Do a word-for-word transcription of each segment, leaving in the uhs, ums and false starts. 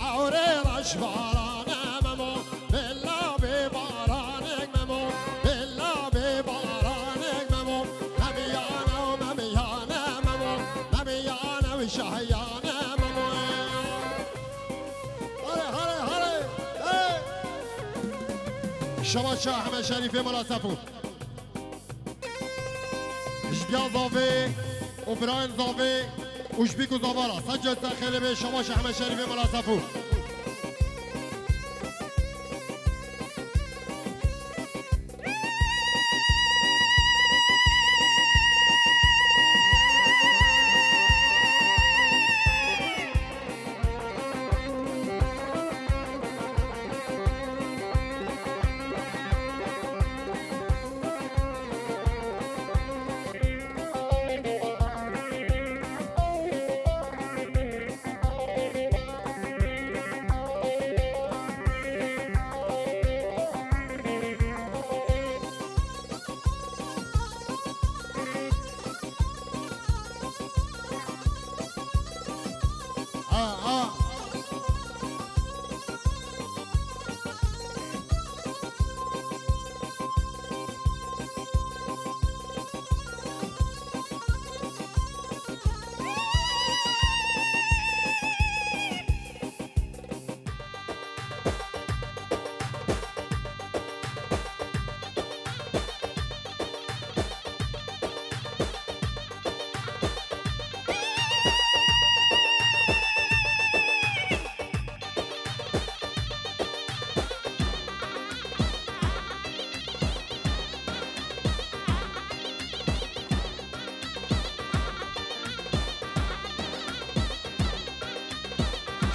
Ewrê reş barane Memo, bella bê baranek Memo, bella bê baranek Memo. Memiyane û memiyane Memo, memiyane û şahiyane Memo. Hale, hale, hale, hey! Şaba Şah Ehmed Şerîfê Mela Sefû. Ji diya zavê û birayên zavê û ji bîk û zava re. Sed ceste xêrê bê, şaba Şah Ehmed Şerîfê Mela Sefû.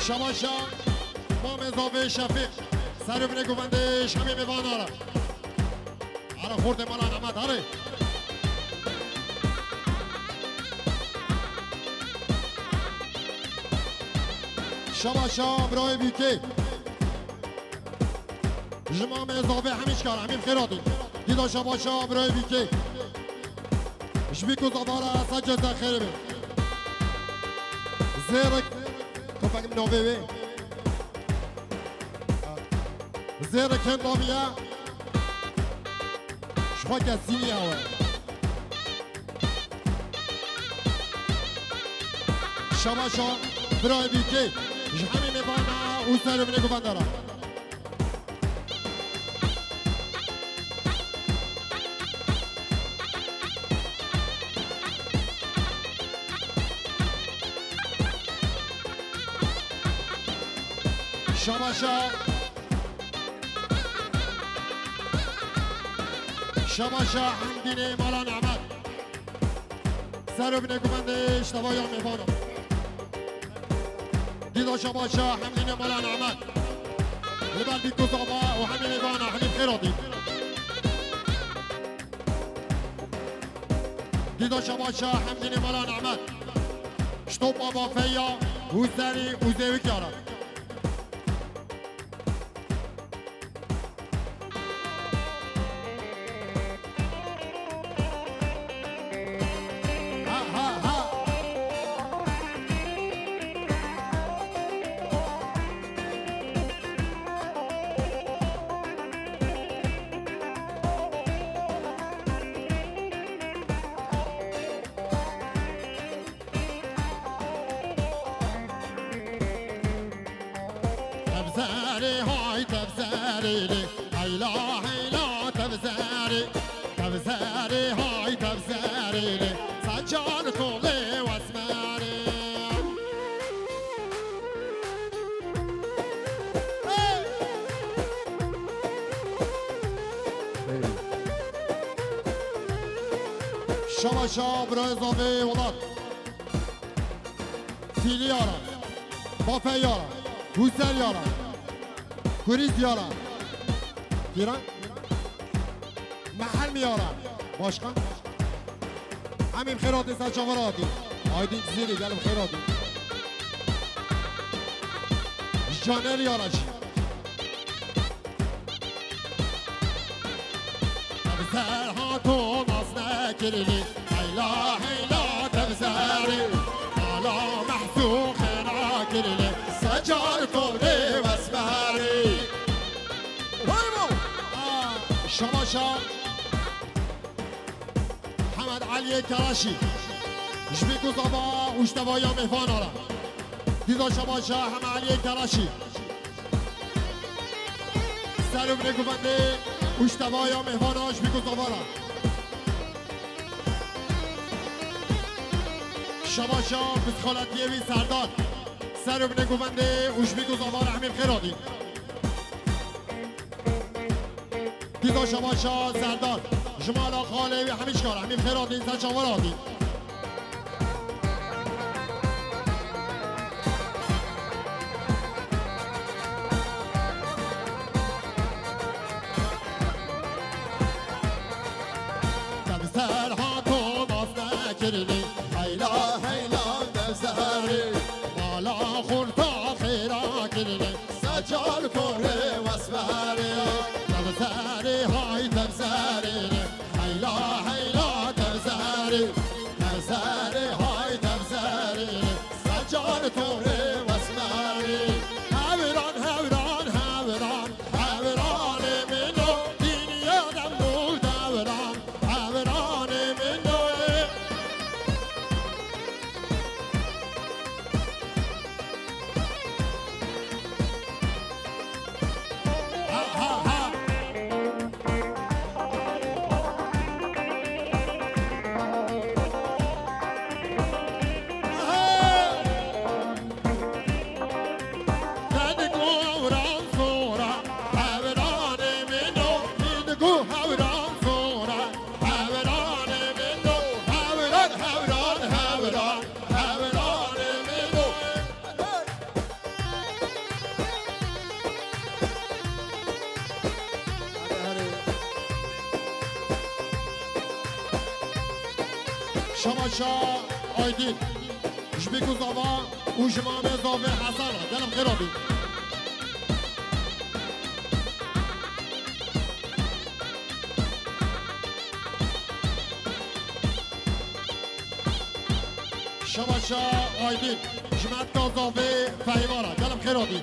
Şabaşa mamê zavê Şefîq. Serê binê govendê ji hemî mêvana re. Ara xortê mala Nemet, arê. Şabaşa birayê Bîkê. Ji mamê zavê hemî şikar, hemî xêratî. Dîda şabaşa birayê Bîkê. Ji bîk û zava re sed ceste xêrê be. Zêrik, tofek min navê wê. Zêrik hin daviya. Ji xwe kesî niya we. Şabaşa birayê Bîkê. Ji hemî mêvana û serê binê govendara. Şabaşa. Şabaşa Hemdînê mala Nemet. Serê binê govendê ji tevaya mêvana. Dîda şabaşa Hemdînê mala Nemet. Li ber bîk û zava û hemî mêvana hemî xêratî. Dîda şabaşa Hemdînê mala Nemet. Ji topa bafeya û serî û zêwikya re. Tevzerê hay tevzerê lê, heyla heyla tevzerê. Tevzerê hay tevzerê lê, sacan kolê wesmerê. Hey! Şabaşa birayê zavê welat. Fîlî yara, Bafe yara, Husel yara, Kurîz yara, Kîran, Mehelmî yara, başka? Hemî xêratê ser çavan hatî. Aydin Cizîrî, gelim xêratî. Janel yara jî. Tevzer hato nas nekirî, heyla heyla tevzerî, ala mehzû xêra kirî, secar kol Şabaşa Hemed Eliyê Keraşî. Ji bîk û zava û ji tevaya mêvana re. Dîza şabaşa Hemed Eliyê Keraşî. Ser û binê guvendê û ji tevaya mêvana ji bîk û zava re. Şabaşa psîkoletiyê wî Serdar. Ser û binê guvendê û ji bîk û zava re hemî bi xêr hatî. Dîza şabaşa Serdar. Ji mala xalê wî hemî çikar, hemî bi xêr hatî, ser çavan hatî. Te bi ser hato maf nekirinî, heyla heyla devzerî, mala xurta xêra kirinî, secal korê wesverî. Devzerî hay devzerî, heyla heyla devzerî, devzerî hay devzerî, secal korê wesverî. Hewran, hewran, hewran. Hewranê min o, dinya dem bû dewran. Hewranê min o, ê. Ha, ha, ha. Aha. Te digo hewran zora, hewranê min o, min digo hewran zora, hewranê min o, hewran, hewran, hewran, hewranê min o. Şabaşa Aydin. Ji bîk û zava û ji mamê zavê Hesen re. Gelek xêr hatî. Şabaşa Aydin. Ji metka zavê Fehîma re. Gelek xêr hatî.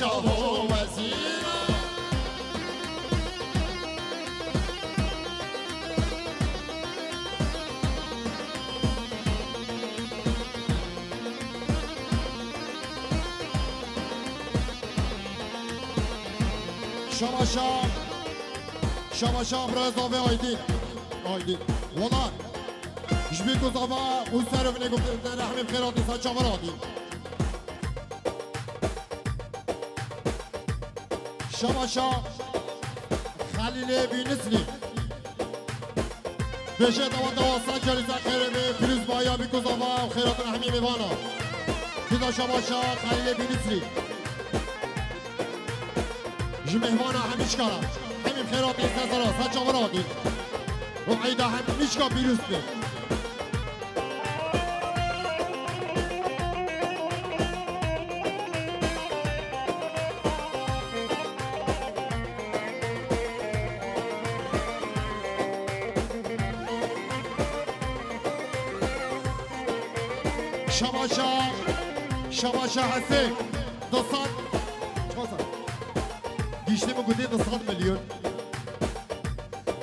Şaho wezîra. Şabaşa, şabaşa, bira zavê Aydin. Aydin. Wala. Ji bîk û zava û ser û vinê gotine rehmê bi xêr hatî, ser çavan hatî. Şabaşa Xelîlê Bînislî. Bêje dawa dawa sed carî ser xêrê bê, pîrozbahiya bîk û zava û xêratina hemî mêvana. Dîza şabaşa Xelîlê Bînislî. Ji mêvana hemî çikara. Hemî bi xêr hatî, ser sera, ser çavan hatî. Û eyda hemî çika pîroz be. Şabaşa, şabaşa Hesê. Du sed. Çiqas e? Giştî min gotî du sed milyon.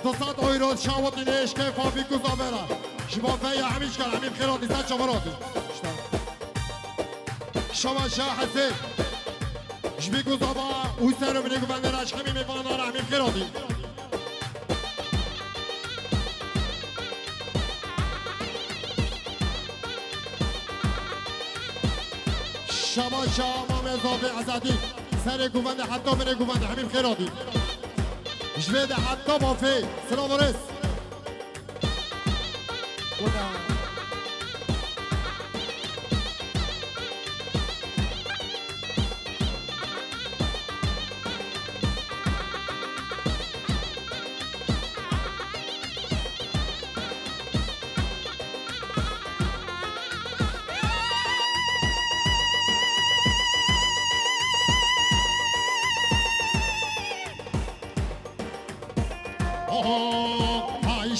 Du sed euro şawitîne eşkê fabî ku zavera. Ji bo veya hemî çikar, hemî bi xêr hatî, ser çavan hatî. İşte. Şabaşa Hesê. Ji bîk û zava û ser û vinê guvendê re, ji hemî mêvana re, hemî bi xêr hatî. Şabaşa mamê zavê Ezadî. Serê guvendê heta vinê guvendê, hemî bi xêr hatî. Ji vê de heta bafê. Silav û rêz.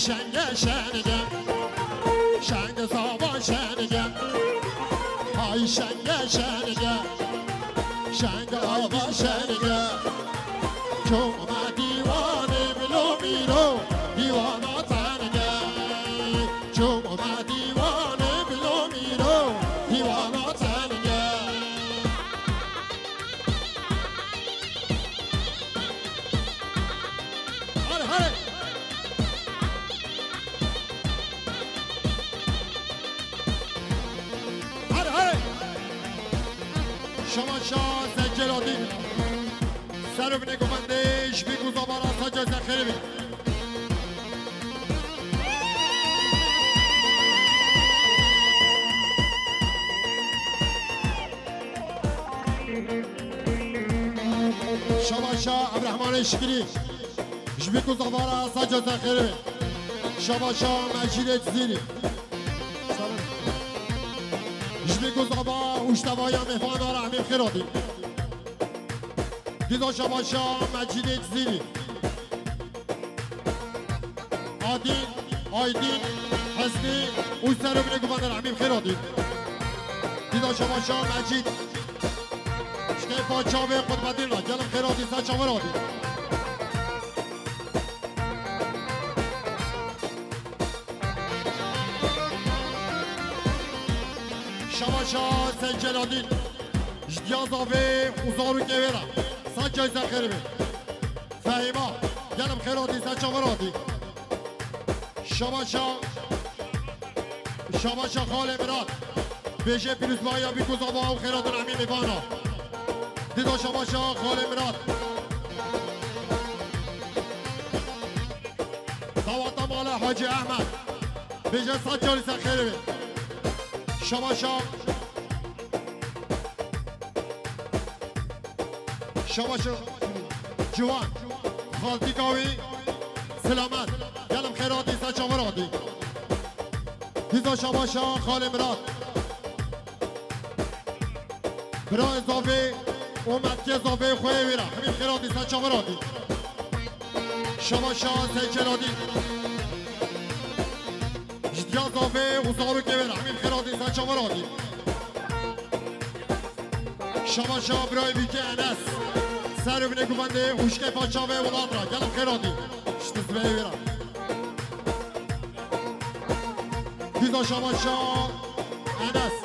Şenge şenge, şenge sava şenge, ay şenge şenge, şenge ava şenge. Çoma dîwanê bilo mîro, dîwana tenge. Çoma dîwanê bilo mîro, dîwana tenge. Hadi, hadi. Hadi, hadi. Şama şa, Seccel Adil. Ser û binê guvendê, ji bî ku zavara Seccel Zexêrê bî. Şabaşa Ebrehmanê Şikirî. Ji bî ku zavara Saca Zexêrê. Şabaşa Mecîdê Cizîrî. Ji bî ku zava û ji tevaya mêvana re hemî xêr hatî. Dîsa şabaşa Mecîdê Cizîrî. Adîl, Aydîn, Hesnî û ser û binê guvaner Emîn xêr hatî. Dîda şabaşa Mecîd. Şkeyfa çavê Qutbedîn ra. Gelin xêr hatî, ser çaver hatî. Şabaşa Seyceladîn. Ji diya zavê û zarokê wê re. Sancay ser xêr be. Fehîma, gelin xêr hatî, ser çaver hatî. Şabaşa, şabaşa Xalê Mirat. Bêje pîrozbahiya bî ku zava û xêr hatin Emîn Îvana. Dida şabaşa Xalê Mirat. Dawata mala Hacî Ehmed. Bêje sed carî ser xêr be. Şabaşa. Şabaşa Ciwan. Xaltîka wî Silamet. Gelim xêr hatî, ser çaver hatî. Dîza şabaşa Xalê Mirat. Birayê zavê û metkê zavê xweyê wî re. Hemî xêr hatî, ser çaver hatî. Şabaşa Seyçeladî. Ji diya zavê û zarokê wê re hemî xêr hatî, ser çaver hatî. Şabaşa birayê bîkê Enes. Ser û binê guvendê û şkeyfa çavê welat re. Gelin xêr hatî. Ji tizveyê wê re. Dîza şabaşa Enes.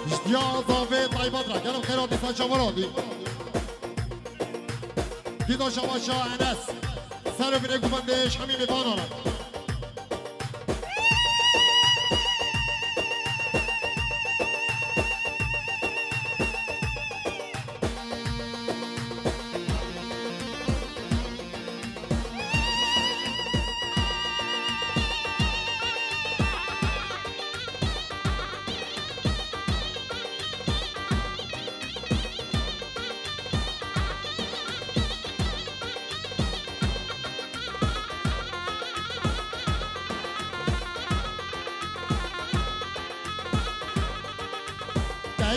Ji diya zavê taybet re. Gelin xêr hatî, ser çaver hatî. Dîda şabaşa Enes. Ser û binê guvendê ji hemî mêvana re.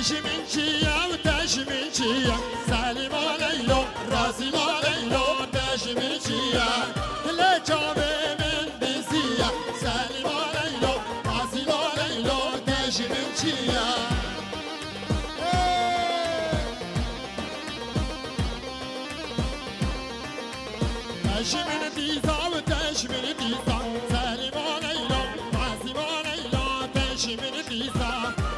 Dejmin çiya, dejmin çiya, Selîma Leylo, Razîma Leylo, dejmin çiya. Lê çavê min dîsiya, Selîma Leylo, Razîma Leylo, dejmin çiya. Hey! Dejmin dîsa, dejmin dîsa, Selîma Leylo, Razîma Leylo, dejmin dîsa.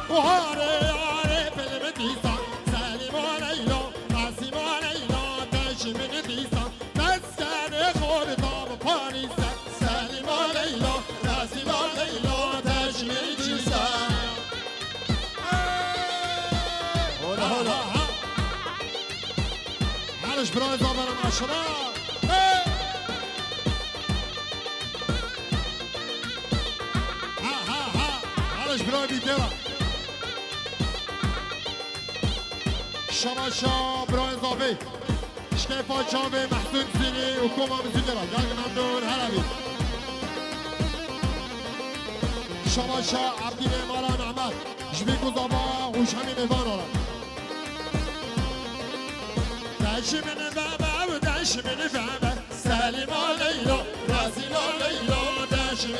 Buharê yarê film dîsa, Selîma Leylo, Razîma Leylo, dejmin dîsa. Meskenê xwe bi tam Parîse, Selîma Leylo, Razîma Leylo, dejmin dîsa. Hola, hola. Haliş birayê zavê re maşala. Hey! Ha, ha, ha. Haliş birayê bîkê re. Şabaşa birayê zavê. Şkeyfa çavê Mehsûn Zînî û koma muzîkê re. Gelek memnûn, hela bî. Şabaşa Ebdîlê Mala Mehmet. Ji bî ku zava û ji hemî mêvana re. Dejmin bebe û dejmin bebe, Selîma Leylo, Razîma Leylo, dejmin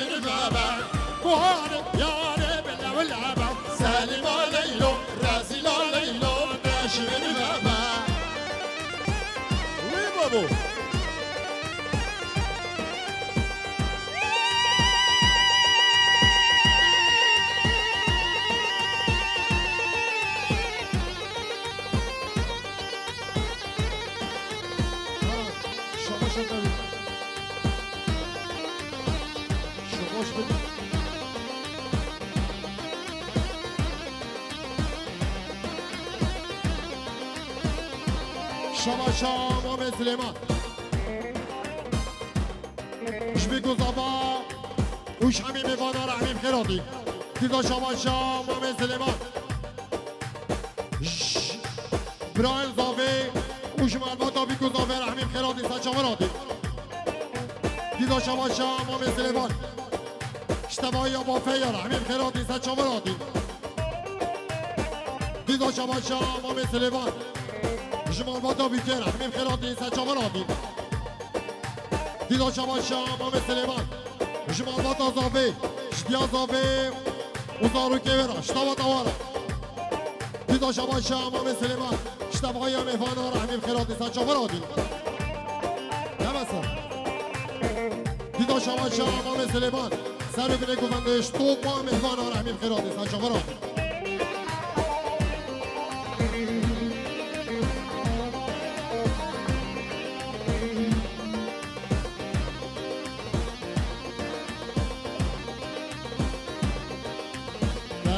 Şabaş bin. Şabaşa Mamê Silêman. Ji vî ku zava û ji hemî mêvana re hemî bi xêr hatî. Dîza şabaşa Mamê Silêman. Ji birayên zavê û ji malbata vî ku zavê re hemî bi xêr hatî, ser çavan hatî. Dîza şabaşa Mamê Silêman. Ji tevahiya bafeya re hemî bi xêr hatî, ser çavan hatî. Dîza şabaşa Mamê Silêman. Ji malbata Bîkê re hemî bi xêr hatî, ser çavan hatî. Dîza şabaşa Mamê Silêman. Ji malbata zavê, ji diya zavê û zarokê wê re, ji tava tawa re. Dîza şabaşa Mamê Silêman. Ji tevahiya mêvana re hemî bi xêr hatî, ser çavan hatî. Demese. Dîza şabaşa Mamê Silêman. Ser û binê govendê ji topma mêvana re hemî bi xêr hatî, ser çavan hatî.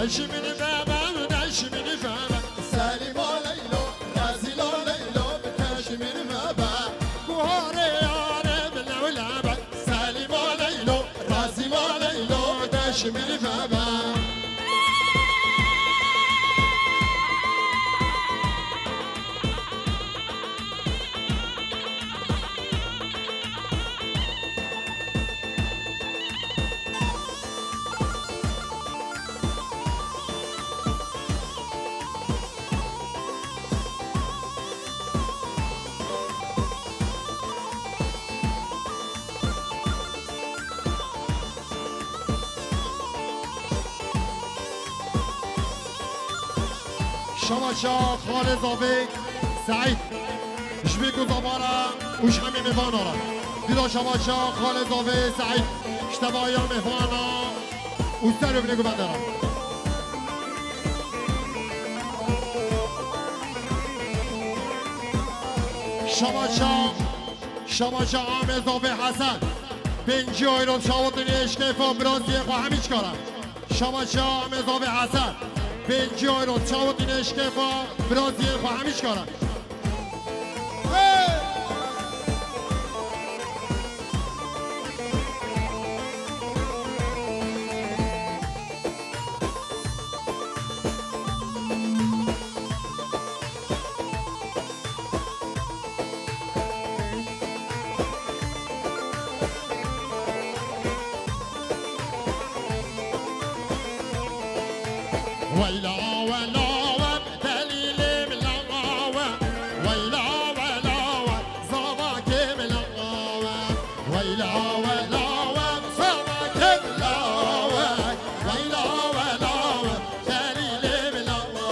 Deşimini vebe, deşimini vebe. Selîma Leylo, rezîla Leylo, bi deşimini vebe. Guharê yarê bi lewlebe. Selîma Leylo, razîma Leylo, deşimini vebe. Şabaşa xalê zavê Seîd. Ji vî ku zavara û ji hemî mêvana re. Dîza şabaşa xalê zavê Seîd. Ji tevahiya mêvana û ser û binê govendê re. Şabaşa, şabaşa Amê zavê Hesen. Pêncî euro çawitînê eşkêfa biraziyê xwe hemî çikare. Şabaşa Amê zavê Hesen. Pêncî euro çawitînê eşkêfa biraziyê xwe hemî çikare. Weyla wela we, delîlê mila we. Weyla wela we, zavakê mila we. Weyla wela we, zavakê mila we. Weyla wela we, delîlê mila we.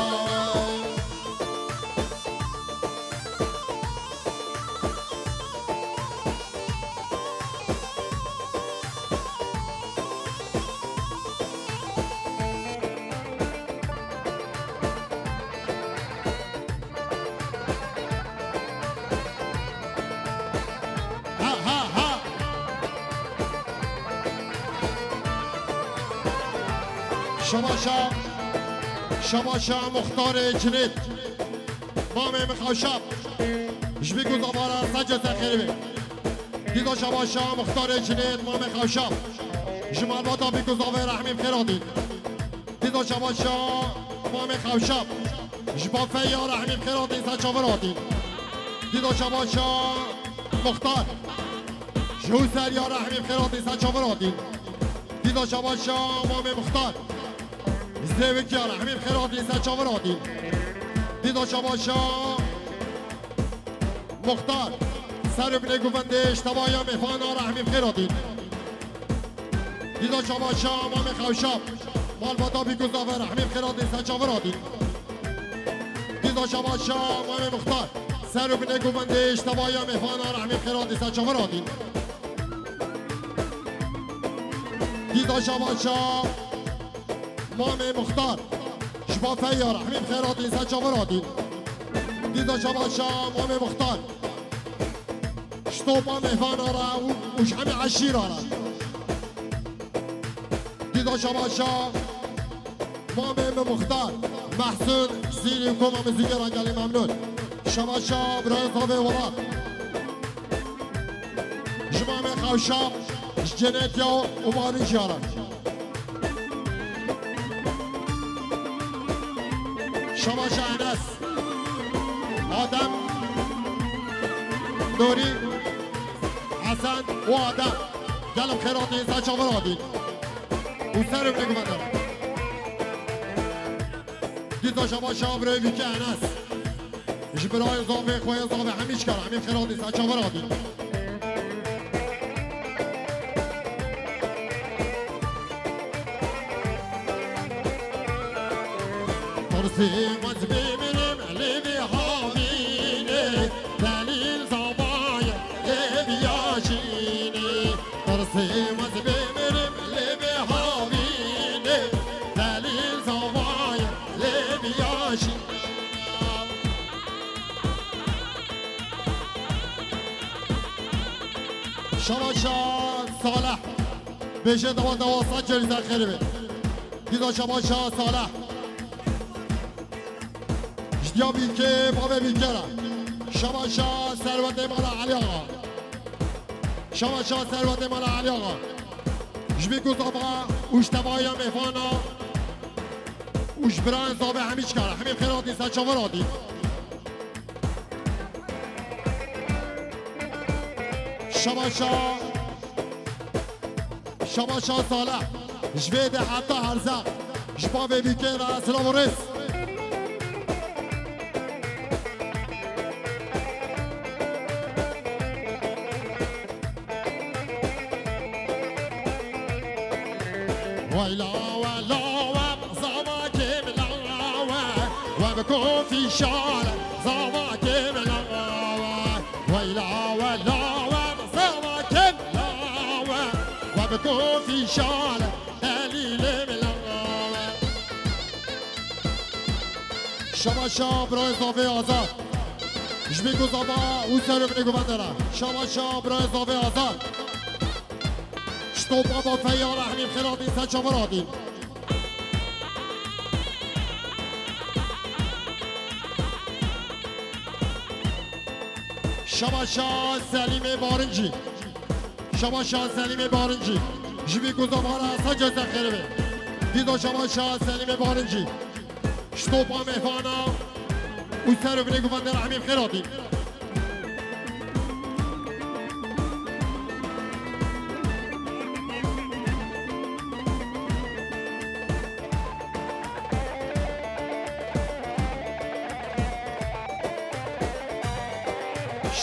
Ha, ha, ha. Şabaşa, şabaşa Muxtarê Cinêt. Mamê min Xewşab. Ji vî ku zavara ser cezayê xêrê be. Dîza şabaşa Muxtarê Cinêt, Mamê Xewşab. Ji malbata vî ku zavê re hemî bi xêr hatî. Dîza şabaşa Mamê Xewşab. Ji bafeya re hemî bi xêr hatî, ser çavan hatî. Dîza şabaşa Muxtar. Ji Hûseriya re hemî bi xêr hatî, ser çavan hatî. Dîza şabaşa Mamê Muxtar. Zêwikiya re hemî bi xêr hatî, ser çavan hatî. Dîza şabaşa Muxtar. Ser û binê govendê ji tevahiya mêvana re hemî bi xêr hatî. Dîza şabaşa Mamê Xewşab. Malbata vî ku zavê re hemî bi xêr hatî, ser çavan hatî. Dîza şabaşa Mamê Muxtar. Ser û binê govendê ji tevahiya mêvana re hemî bi xêr hatî, ser çavan hatî. Dîza şabaşa Mamê Muxtar. Ji bafeya re hemî bi xêr hatî, ser çavan hatî. Dîza şabaşa Mamê Muxtar. Ji Topa mêvana re û, û ji hemî eşîra re. Dîda şabaşa mamê min Muxtar, Mehsûn, Zîrî û koma min Zûgera gelî memnûn. Şabaşa birayê zavê welat. Ji mamê Xewşa, ji cenetiya û Marîjiya re. Şabaşa Enes. Adem, Nurî, Hesen û Adem. Gelin xêr hatîn, ser çavan hatîn. Û ser û binê guvendar. Dîsa şabaşa birayê Vîke Enes. Ji birayê zavê xwe yê zavê hemî çikar, hemî xêr hatîn, ser çavan hatîn. Tirsê me ez bimirim lê vê havînê, delîl zavayê lê viya jînê. Tirsê me ez bimirim lê vê havînê, delîl zavayê lê viya jînê. Şabaşa Salih. Bêje dawa dawa sed carî ser xêrê be. Dîda şabaşa Salih. Ji diya Vîkê, bavê Vîkê re. Şabaşa serwetê mala Elî Axa. Şabaşa serwetê mala Elî Axa. Ji vî ku zava û ji tevaya mêvana û ji birayên zavê hemî çikar, hemî xêr hatî, ser çavan hatî. Şabaşa, şabaşa Salih. Ji vê de heta herza. Ji bavê Vîkê re silav û rêz. Weyla we lawe, zava kêm lawe, we bi kofî şale, zava kêm lawe. Weyla we lawe, zava kêm lawe, we bi kofî şale, delîlê min lawe. Şabaşa birayê zavê Azad. Ji vî ku zava û ser û binê guvende re. Şabaşa birayê zavê Azad. Ji topa bafeya re hemî xêr hatîn, ser çavan hatîn. Şabaşa Selîmê Barincî. Şabaşa Selîmê Barincî. Ji vî ku zava re ser çavan ser xêrê be. Dîda şabaşa Selîmê Barincî. Ji topa mêvana û ser û binê guvende re hemî xêr hatîn.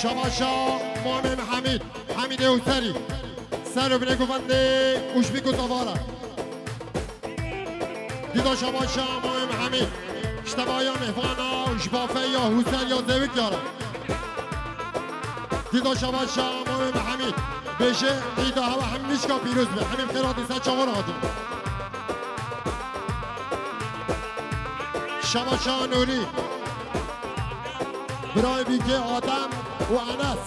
Şabaşa Mamê Mihemîd, Hemîdê Hûserî. Ser û binê guvendê û ji vî ku zava re. Dîda şabaşa Mamê Mihemîd. Ji tevaya mêvana û ji bafeya Hûser ya Zêwikya re. Dîda şabaşa Mamê Mihemîd. Bêje îda hewa hemî nişka pîroz be. Hemî xêr hatî, ser çavan hatî. Şabaşa Nûrî. Birayê Vîkê Adem û Enes.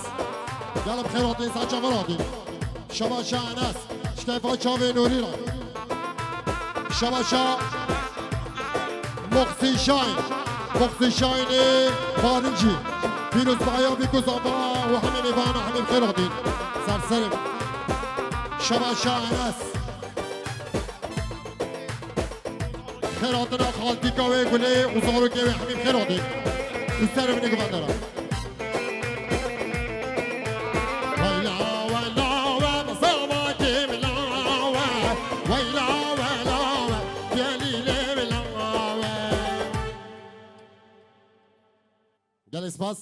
Gelin xêr hatîn, ser çavan hatîn. Şabaşa Enes. Ji tefa çavê Nûrî re. Şabaşa Muxsî Şahin. Muxsî Şahinê Barincî. Pîrozbahiya vî ku zava û hemî mêvana hemî xêr hatîn. Ser serê. Şabaşa Enes. Xêr hatina xaltîka wê Gulê û zarokê wê hemî xêr hatîn. Û ser û binê guvendara. Weyla, weyla, we bi zava kêm lawe. Weyla, weyla, we delîlê min lawe. Gelek spas.